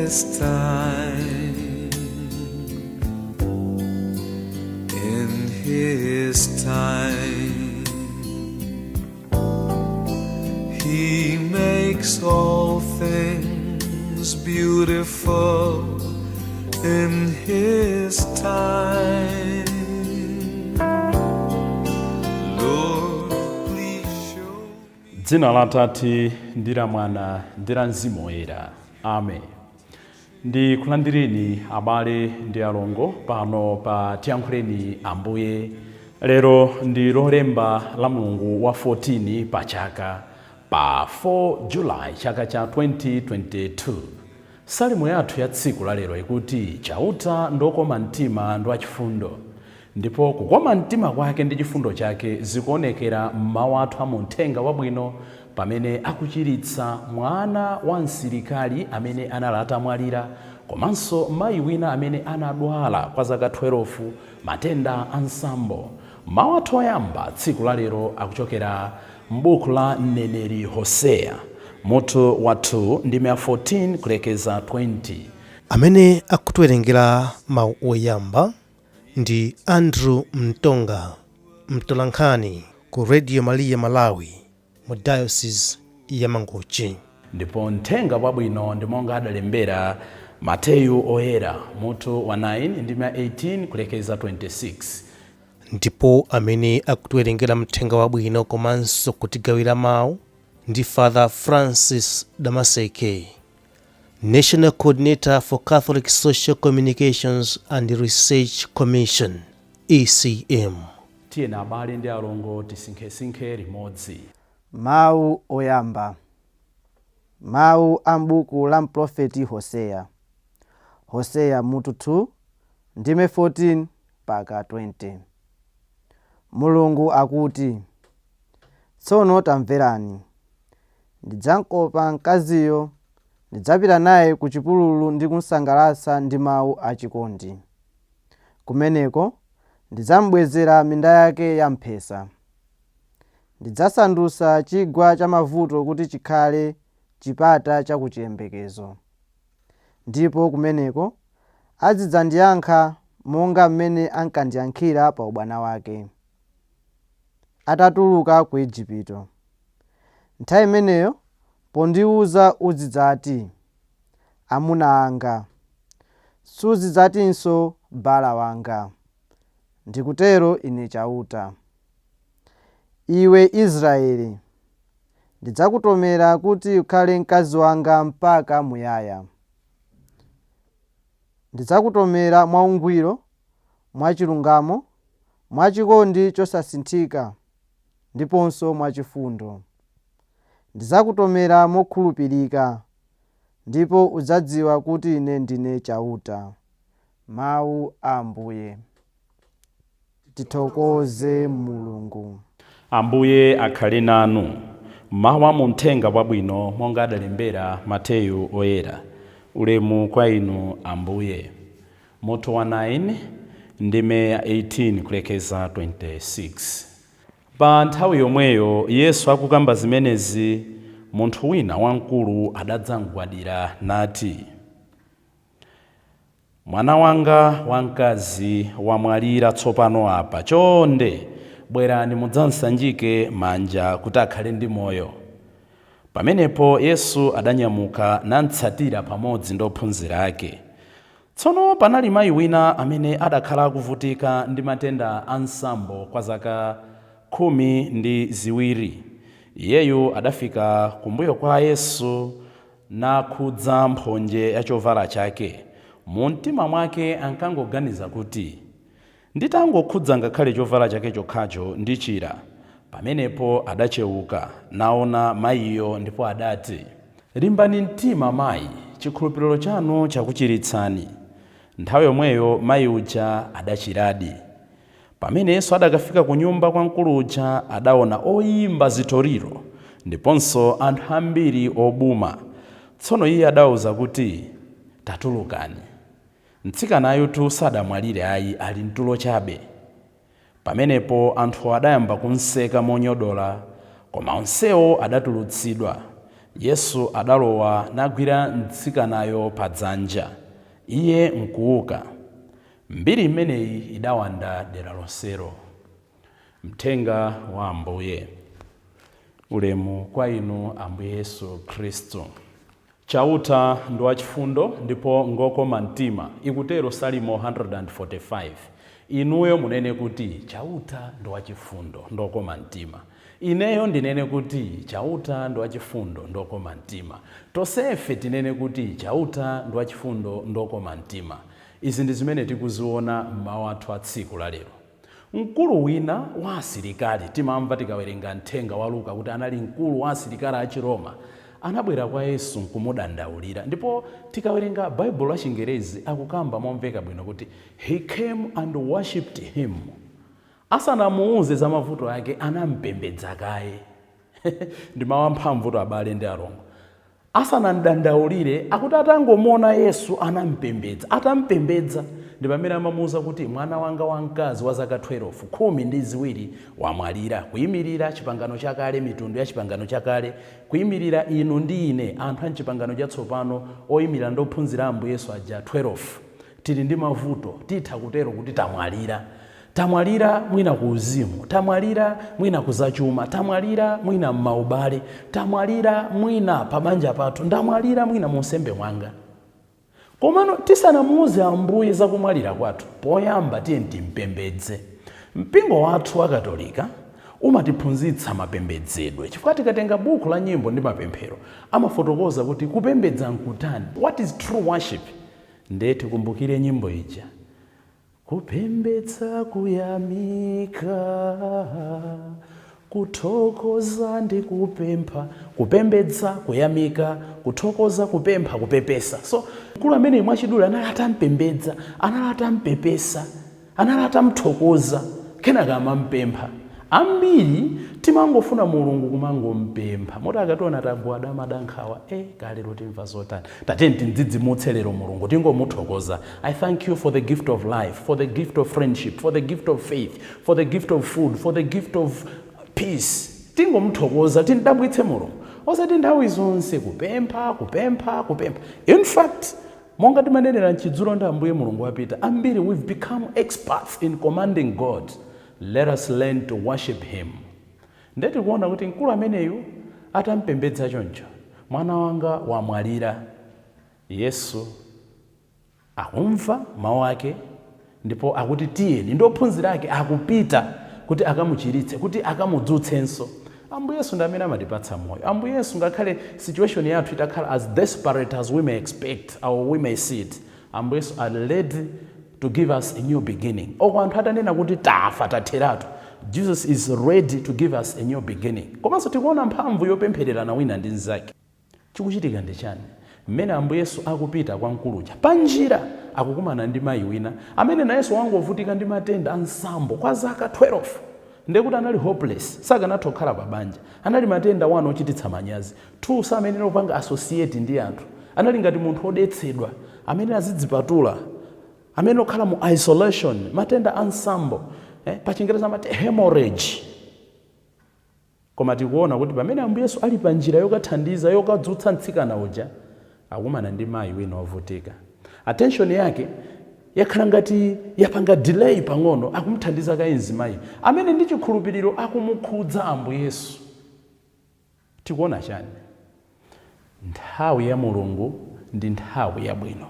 His time. In His time, He makes all things beautiful in His time. Lord, please show. Dzina la Atate ndi la Mwana ndi la Mzimu Woyera, amen. Ndikulandireni abale ndi alongo pano pa Tiyankhuleni Ambuye. Lero ndi Lolemba la Mulungu wa 14 pa chaka, pa 4 July chaka cha 2022. Salimo yathu ya tsiku la lero ikuti Chauta ndokoma mtima ndi wachifundo, ndipo kukoma mtima kwake ndi chifundo chake zikuonekera mmawu athu a muthenga wabwino pamene akuchiritsa mwana wa msilikali amene anali atamwalira, komanso mayi wina amene anadwala kwa zaka 12 matenda a nsambo. Mawu athu oyamba tsiku la lero akuchokera m'buku la mneneri Hoseya, mutu wa 2, ndime ya 14 kulekeza 20. Amene akutiwerengera mawu oyamba ndi Andrew Mtonga, mtolankhani ku Radio Maria Malawi mu Diocese ya Mangochi. Ndipo mthenga wabwino ndi monga adalembera Mateyu Oyera, mutu wa 9, ndime ya 18 kulekeza 26. Ndipo amene akutiwerengera mthenga wabwino komanso kutigawira mawu ndi Father Francis Damaseke, National Coordinator for Catholic Social Communications and Research Commission, ECM. Tiyeni abale ndi alongo tisinkhesinkhe limodzi. Mawu oyamba, mawu a m'buku la mprofeti Hoseya, Hoseya mutu 2 ndime 14 mpaka 20. Mulungu akuti, "Tsono tamverani, ndidzamkopa mkaziyo, ndidzapita naye ku chipululu ndi kumsangalatsa ndi mawu achikondi. Kumeneko ndidzamubwezera minda yake ya mphesa. Ndidzasandutsa chigwa cha mavuto kuti chikhale chipata chakuchiyembekezo. Ndipo kumeneko azidzandiyankha monga mmene ankandiyankhira pa ubwana wake, atatuluka ku Igupto. Nthawi imeneyo pondiwuza uzidzati, 'Amuna anga,' suzidzatinso 'Bala wanga.' Ndikutero Ine Chauta. Iwe Israeli, ndidzakutomera kuti ukhale mkazi wanga mpaka muyaya. Ndidzakutomera mwaungwiro, mwachilungamo, mwachikondi chosasinthika ndiponso mwachifundo. Ndidzakutomera mokhulupirika, ndipo udzadziwa kuti Ine ndine Chauta." Mawu a Ambuye. Tithokoze Mulungu. Ambuye akhale nanu. Mawu a muthenga wabwino monga adalembera Mateyu Oyera. Ulemu kwa inu Ambuye. Mutu wa 9, ndime ya 18 kulekeza 26. Pa nthawi yomweyo Yesu akukamba zimenezi, munthu wina wamkulu adadzamgwadira nati, "Mwana wanga wamkazi wamwalira tsopano apa. Chonde bwerani mudzamsanjike manja kuti akhale ndi moyo." Pamenepo Yesu adanyamuka namtsatira pamodzi ndi ophunzira ake. Tsono panali mayi wina amene adakhala akuvutika ndi matenda a nsambo kwa zaka 12. Iyeyu adafika kumbuyo kwa Yesu nakhudza mphonje ya chovala chake. Mu mtima mwake ankangoganiza kuti, "Nditangokhudza ngakhale chovala chake chokhacho ndichira." Pamenepo adachewuka naona mayiyo ndipo adati, "Limbani mtima mayi, chikhulupiriro chanu chakuchiritsani." Nthawi yomweyo mayi uja adachiradi. Pamene Yesu adakafika ku nyumba kwa mkulu uja, adaona oyimba zitoliro ndiponso anthu ambiri obuma. Tsono iye adawuza kuti, "Tatulukani, mtsikanayu sadamwalire ayi, ali mtulo chabe." Pamenepo anthu adayamba kunseka monyodola, koma onsewo adatulutsidwa. Yesu adalowa nagwira mtsikanayo pa dzanja, iye nkuuka. Mbiri imeneyi idawanda dera lonselo. Mthenga wa Ambuye. Ulemu kwa inu, Ambuye Yesu Khristu. Chauta ndi wachifundo ndipo ngokoma mtima, ikutero Salimo 145. Inuyo munene kuti Chauta ndi wachifundo ndokoma mtima. Ineyo ndinene kuti Chauta ndi wachifundo ndokoma mtima. Tonsefe tinene kuti Chauta ndi wachifundo ndokoma mtima. Izi ndi zimene tikuziona mmawu athu a tsiku la lero. Mkulu wina wa asilikali, timamva tikawerenga mthenga wa Luka kuti anali mkulu wa asilikali a Chiroma, anabwera kwa Yesu nkumudandaulira. Ndipo tikawerenga Baibulo la Chingerezi, akukamba momveka bwino kuti he came and worshipped him. Asanamuuze za mavuto ake, anampembedza kaye. Ndi mawu amphamvu, abale ndi alongo. Asanamdandaulire, akuti atangomuona Yesu anampembedza. Atampembedza ndi pamene amamuwuza kuti mwana wanga wamkazi wa zaka 12, 12, wamwalira. Kuyimirira Chipangano Chakale, mitundu ya Chipangano Chakale, kuyimirira inu ndi ine, anthu a mchipangano chatsopano, oyimirira ndi ophunzira Ambuye Yesu aja 12. Tili ndi mavuto, titha kutero kuti tamwalira. Tamwalira mwina ku uzimu, tamwalira mwina ku zachuma, tamwalira mwina m'maubale, tamwalira mwina pa banja pathu, ndamwalira mwina mu nsembe mwanga. Komano tisanamuuze Ambuye zakumwalira kwathu, poyamba tiye timpembedze. Mpingo wathu wa Katolika umatiphunzitsa mapembedzedwe, chifukwa tikatenga buku la nyimbo ndi mapemphero, amafotokoza kuti kupembedza nkutani, what is true worship. Ndiye tikumbukire nyimbo ija: kupembedza, kuyamika, kuthokoza ndi kupempha. Kupembedza, kuyamika, kuthokoza, kupempha, kupepesa. So mkulu amene mwachidule anali atampembedza, anali atampepesa, anali atamthokoza, kenaka amampempha. Ambiri timangofuna Mulungu kumangompempha, moti akationa tagwada madankhawa, kalero timva zotani? Tatiyeni tidzidzimutse lero Mulungu, tingomuthokoza. I thank you for the gift of life, for the gift of friendship, for the gift of faith, for the gift of food, for the gift of peace. Tingomuthokoza, tindabwitse Mulungu, osati nthawi zonse kupempha, kupempha, kupempha. In fact, monga timanenera mchidzulo ndi Ambuye Mulungu wapita, ambiri we've become experts in commanding God. Let us learn to worship him. Ndeti kuona kuti mkulu ameneyu atampembedza choncho, mwana wanga wamwalira, Yesu akumva mawu ake ndipo akuti tiyeni, ndi ophunzira ake akupita kuti akamuchiritse, kuti akamudzutsenso. Ambuye Yesu ndi amene amatipatsa moyo. Ambuye Yesu, ngakhale situation yathu itakhala as desperate as we may expect or we may see it, Ambuye Yesu are ready to give us a new beginning. Oko anthu atanena kuti tafa, tatheratu, Jesus is ready to give us a new beginning. Komanso tikuona mphamvu yopemphererana wina ndi mnzake. Chikuchitika ndi chani? Mmene Ambuye Yesu akupita kwa mkuluja, pa njira akukumana ndi mayi wina amene nayenso wangovutika ndi matenda a nsambo kwa zaka 12. Ndekuti anali hopeless, sakanatha kukhala pa banja. Anali matenda 1 ochititsa manyazi, 2 samenera kupanga associate ndi anthu. Anali ngati munthu wodetsedwa amene azidzipatula, amene okhala mu isolation. Matenda a nsambo, pa Chingereza amati hemorrhage. Koma tikuona kuti pamene Ambuye Yesu ali pa njira yokathandiza, yokadzutsa mtsikana uja, akumana ndi mayi wina wovutika. Attention yake yakhala ngati yapanga delay pang'ono. Akumthandiza kaye mzimayi amene ndi chikhulupiriro akumukhudza Ambuye Yesu. Tikuona chani? Nthawi ya Mulungu ndi nthawi yabwino.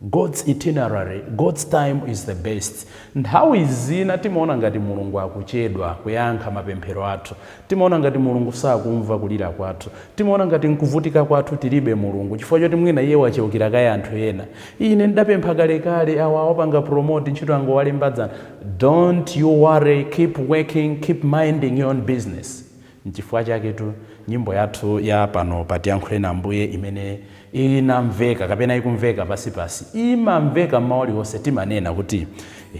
God's itinerary, God's time is the best. Nthawi zina timaona ngati Mulungu akuchedwa kuyankha mapemphero athu, timaona ngati Mulungu sakumva kulira kwathu, timaona ngati nkuvutika kwathu tilibe Mulungu, chifukwa choti mwina iye wachewukira kaye anthu ena. Ine ndidapempha kalekale, awa wapanga promote ntchito, angowalembadzana. Don't you worry, keep working, keep minding your own business. Nchifukwa chaketu nyimbo yathu ya pano patiyankhule Ambuye imene inamveka kapena ikumveka pasipasi, imamveka mmawa uliwonse, timanena kuti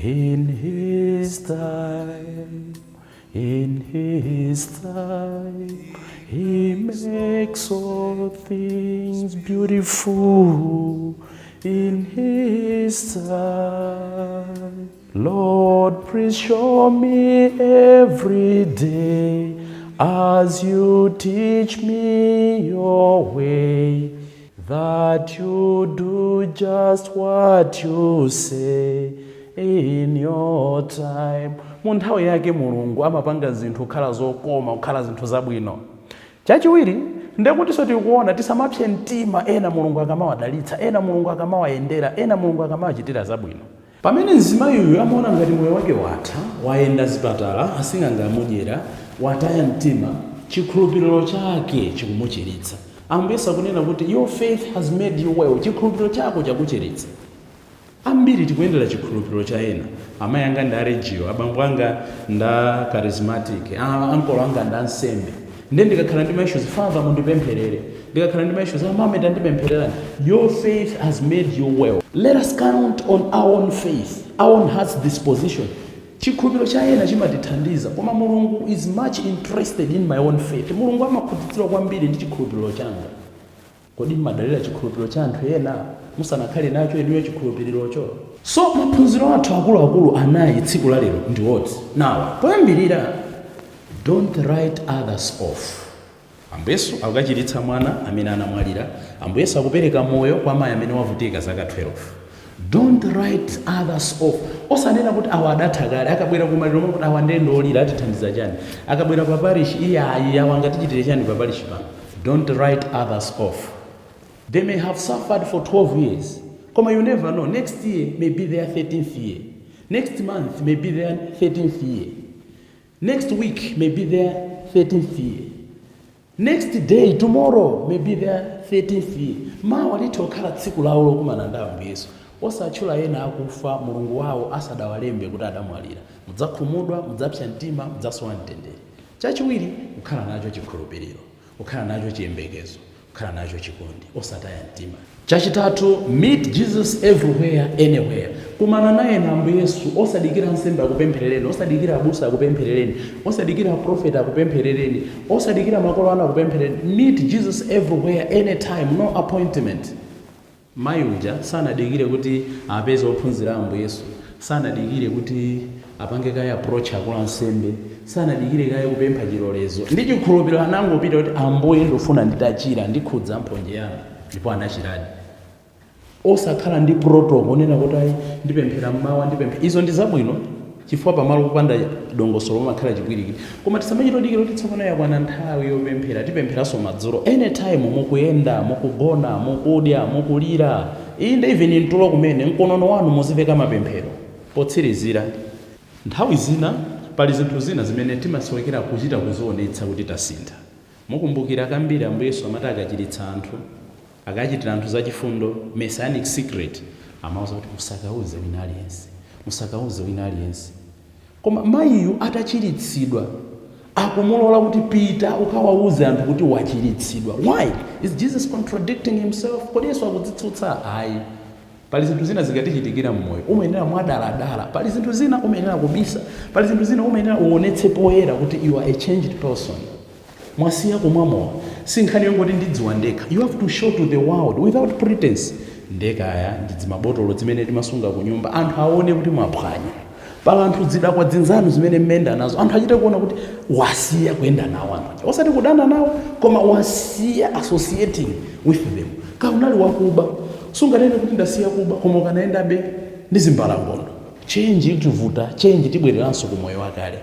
in his time, in his time he makes all things beautiful in his time. Lord, please show me every day. As you teach me your way, that you do just what you say in your time. Mu nthawi yake Mulungu amapanga zinthu kukhala zokoma, kukhala zinthu zabwino. Chachiwiri, ndekutinso tikuona tisamapse mtima ena Mulungu akamawadalitsa, ena Mulungu akamawayendera, ena Mulungu akamawachitira zabwino. Pamene mzimayiyu amaona ngati moyo wake watha, wayenda zipatala, asing'anga amudyera, wataya mtima, chikhulupiriro chake chikumuchiritsa. Ambuye sakunena kuti your faith has made you well, chikhulupiriro chako chakuchiritsa. Ambiri tikuyendera chikhulupiriro cha ena. Amayi anga ndi aregio, abambo anga nda charismatic, ankolo anga ndi ansembe, ndiye ndikakhala ndi ma issues, "Father, mundipempherere." Ndikakhala ndi ma issues, "Amame, tandipemphererani." Your faith has made you well. Let us count on our own faith, our own heart's disposition. Chikhulupiriro cha ena chimatithandiza, koma Mulungu is much interested in my own faith. Mulungu amakhutitsidwa kwambiri ndi chikhulupiriro changa. Kodi mmadalira chikhulupiriro cha anthu ena musanakhale nacho inuyo chikhulupirirocho? So maphunziro athu akuluakulu anayi tsiku la lero ndi oti nawa. Poyambirira, don't write others off. Ambuyesu akukachiritsa mwana amene anamwalira. Ambuyesu akupereka moyo kwa mayi amene wavutika zaka 12. Don't write others off. Osanena kuti awa adatha kale. Akabwera kumaliro kuti awa ndiye ndolira, atithandiza chani? Akabwera pa parish, iye ayi, awa angatichitire chani pa parish pano? Don't write others off. They may have suffered for 12 years, koma you never know, next year may be their 13th year, next month may be their 13th year, next week may be their 13th year, next day, tomorrow may be their 13th year. Mawa litha kukhala tsiku lawo lokumana ndi Ambuye Yesu. Osatchula ena akufa Mulungu wawo asadawalembe kuti adamwalira. Mudzakhumudwa, mudzapsa mtima, mudzasowa mtendere. Chachiwiri, kukhala nacho chikhulupiriro, kukhala nacho chiyembekezo, kukhala nacho chikondi, osataya mtima. Chachitatu, meet Jesus everywhere, anywhere. Kumana naye na Ambuye Yesu, osadikira nsembe akupempherereni, osadikira abusa akupempherereni, osadikira prophet akupempherereni, osadikira makolo anu akupempherereni. Meet Jesus everywhere, anytime, no appointment. Mayi uja sanadikire kuti apeze ophunzira Ambuye Yesu, sanadikire kuti apange kaye approach akulu ansembe, sanadikire kaye kupempha chilolezo. Ndi chikhulupiriro anangopita kuti, "Ambuye, ndofuna nditachira, ndikhudza mphonje yanu," ndipo anachiradi. Osakhala ndi protocol onena kuti ayi, ndipemphera mmawa, ndipemphera. Izo ndi zabwino chifukwa pamalo kupanda dongosolo pamakhala chipwirikiti, koma tisamachitodikira kuti tsopano yakwana nthawi yopemphera, tipempheranso madzulo. Anytime, mukuyenda, mukugona, mukudya, mukulira, inde even mtulo kumene, mkonono wanu muziveka mapemphero. Potsirizira, nthawi zina pali zinthu zina zimene timasowekera kuchita kuzionetsa kuti tasintha. Mukumbukira kambiri Ambuye Yesu amati akachiritsa anthu, akachitira anthu zachifundo, messianic secret, amauza kuti musakauze wina aliyense, musakauze wina aliyense. Koma mayiyu atachiritsidwa akumulola kuti pita ukawauze anthu kuti wachiritsidwa. Why is Jesus contradicting himself? Kodi Yesu akudzitsutsa? Ayi. Pali zinthu zina zikatichitikira mmoyo umayenera mwadaladala, pali zinthu zina umayenera kubisa, pali zinthu zina umayenera uonetse poyera kuti you are a changed person. Mwasiya kumwa mowa, si nkhani yongoti ndidziwa ndekha. You have to show to the world without pretense. Ndekaya ndi dzimabotolo zimene timasunga ku nyumba, anthu aone kuti mwaphwanya. Pala anthu zidakwa dzinzanu zimene mmenda nazo, anthu achite kuona kuti wasiya kuyenda nawo anthu aja, osati kudana nawo, koma wasiya associating with them. Ka unali wakuba, sunganene kuti ndasiya kuba koma ukanayendabe ndi zimbalangondo. Change itivuta, change tibwereranso ku moyo wakale.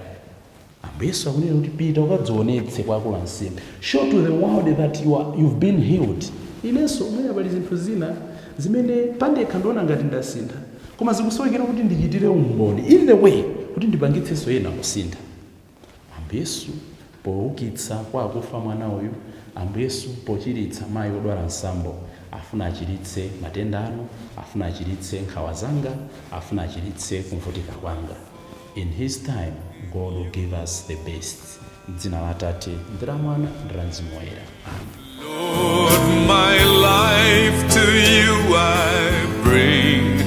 Ambuye Yesu akunena kuti pita ukadzionetse kwa akulu ansembe. Show to the world that you've been healed. Inenso mwina pali zinthu zina zimene pandekha ndiona ngati ndasintha, koma zikusowekera kuti ndichitire umboni in the way kuti ndipangitsenso ena kusintha. Ambuye Yesu poukitsa kwa akufa mwana uyu, Ambuye Yesu pochiritsa mayi odwala msambo, afuna achiritse matenda anu, afuna achiritse nkhawa zanga, afuna achiritse kuvutika kwanga. In his time God will give us the best. Dzina la Atate ndi la Mwana ndi la Mzimu Woyera, amen. Lord, my life to you I bring.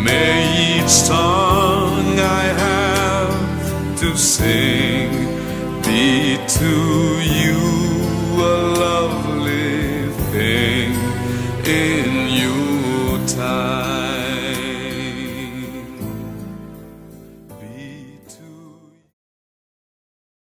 May each song I have to sing be to